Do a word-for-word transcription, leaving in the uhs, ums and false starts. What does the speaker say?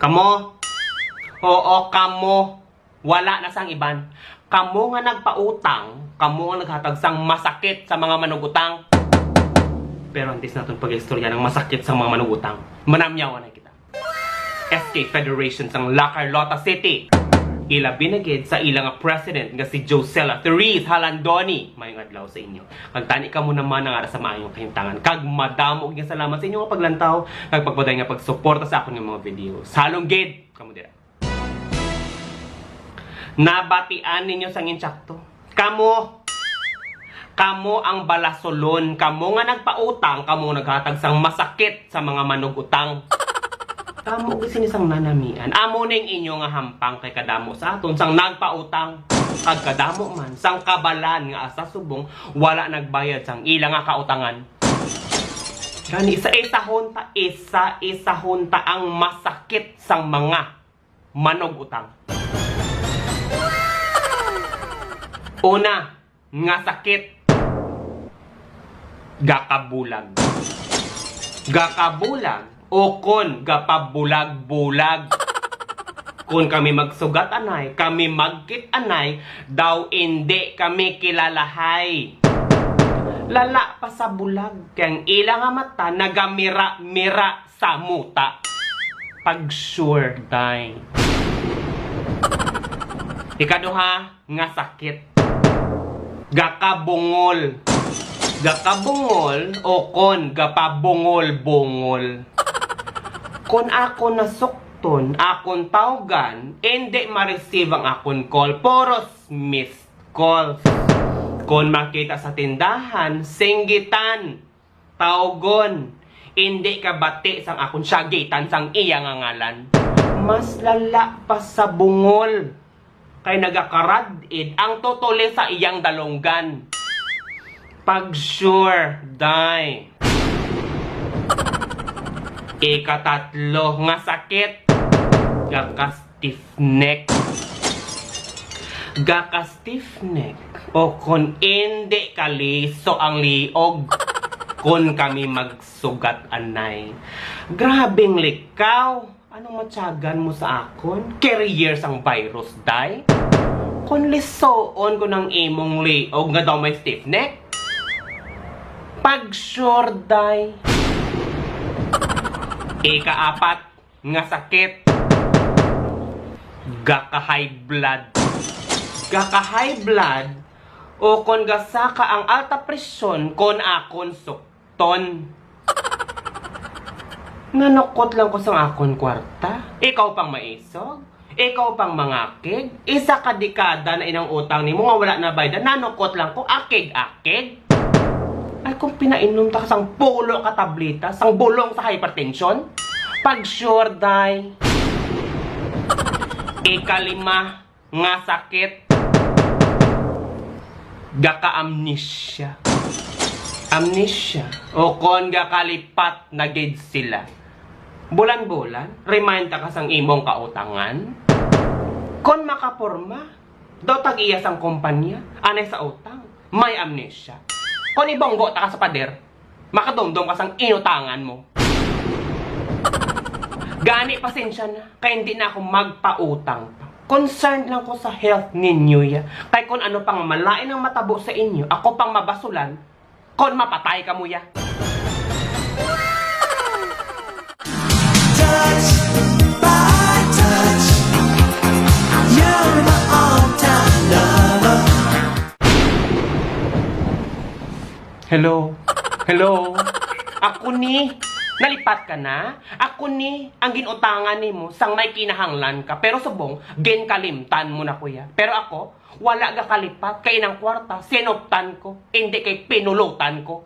Kamo? Oo, kamo. Wala na sang iban. Kamo nga nagpautang, kamo ang naghatag sang masakit sa mga manugutang. Pero antes naton pag-istorya ng masakit sa mga manugutang, manamyawan na kita. S K Federation sang La Carlota City. Ilabi na gid sa ila nga president nga si Josela Therese Halandoni. Mayong adlaw sa inyo. Kag tani kamo naman ang ara sa maayong kahimtangan. Kag madamo nga salamat sa inyo nga paglantaw, kag pagpadayon nga pagsuporta sa akon nga mga videos. Halong gid kamo dira. Nabatian ninyo sang insakto. Kamo, kamo ang balasolon, kamo nga nagpautang, kamo naghatag sang masakit sa mga manugutang. Kamo gid sini sang nanamian. Amo ning inyo nga hampang kay kadamo sa aton sang nagpautang. Kag kadamo man sang kabalan nga hasta subong wala nagbayad sang ila nga kautangan. Gani, isa-isahon ta, isa-isahon ta ang masakit sang mga manugutang. Una nga sakit, gakabulag. Gakabulag o kon gapabulag-bulag. Kon kami magsugat anay, kami magkit anay, daw indi kami kilalahay. Lala pa sa bulag, kay ang ila nga mata nagamira-mira sa muta. Pag sure, day. Ikaduha nga sakit. Gakabungol. Gakabungol o kon gapabungol-bungol. Kon ako nasukton, akon tawgan, indi ma-receive ang akon call. Puros missed calls. Kon makita sa tindahan, singgitan. Tawgon, indi kabati sang akon syagitan sang iya nga ngalan. Mas lala pa sa bungol, kay nagakarad-id ang tutuli sa iyang dalunggan. Pag sure, day. Ikatatlo nga sakit, gakas stiff neck. Gaka stiff neck o kon indi kaliso ang liog kon kami magsugat anay. Grabing likaw. Anong matyagan mo sa akon? Carrier sang virus, day? Kon lisuon ko ng imong liog nga daw may stiff neck? Pag sure, day. Ikaapat, nga sakit. Gaka-high blood. Gaka-high blood o kon gasaka ang alta presyon kon akon sukton. Nanukot lang ko sang akon kwarta. Ikaw pang maisog? Ikaw pang mangakig? Isa ka dekada na inang utang nimo nga wala na baydan. Nanukot lang ko, akig-akig. Ay, kung pinainom ta ka sang pulo ka tableta, sang bulong sa hypertension, pag sure, day. Ikalima nga sakit, gaka-amnesia. Amnesia. O kon gakalipat na gid sila. Bulan-bulan, remind ta ka sang imong kautangan. Kon makaporma, daw tag-iya sang kumpanya, anay sa utang, may amnesia. Kon ibonggo ta ka sa pader, makadumdom ka sang inutangan mo. Gani, pasensya na, kay hindi na ako magpautang pa. Concerned lang ko sa health ninyo, ya. Kay kung ano pang malain ang matabo sa inyo, ako pang mabasulan, kon mapatay kamo, ya. Touch by touch, you're my all-time lover. Hello? Hello? Ako ni, nalipat ka na? Ako ni, ang ginutangan nimo sang may kinahanglan ka. Pero subong, ginkalimtan mo na, kuya. Pero ako, wala gakalipat kay inang kwarta, sinuptan ko, hindi kay pinulutan ko.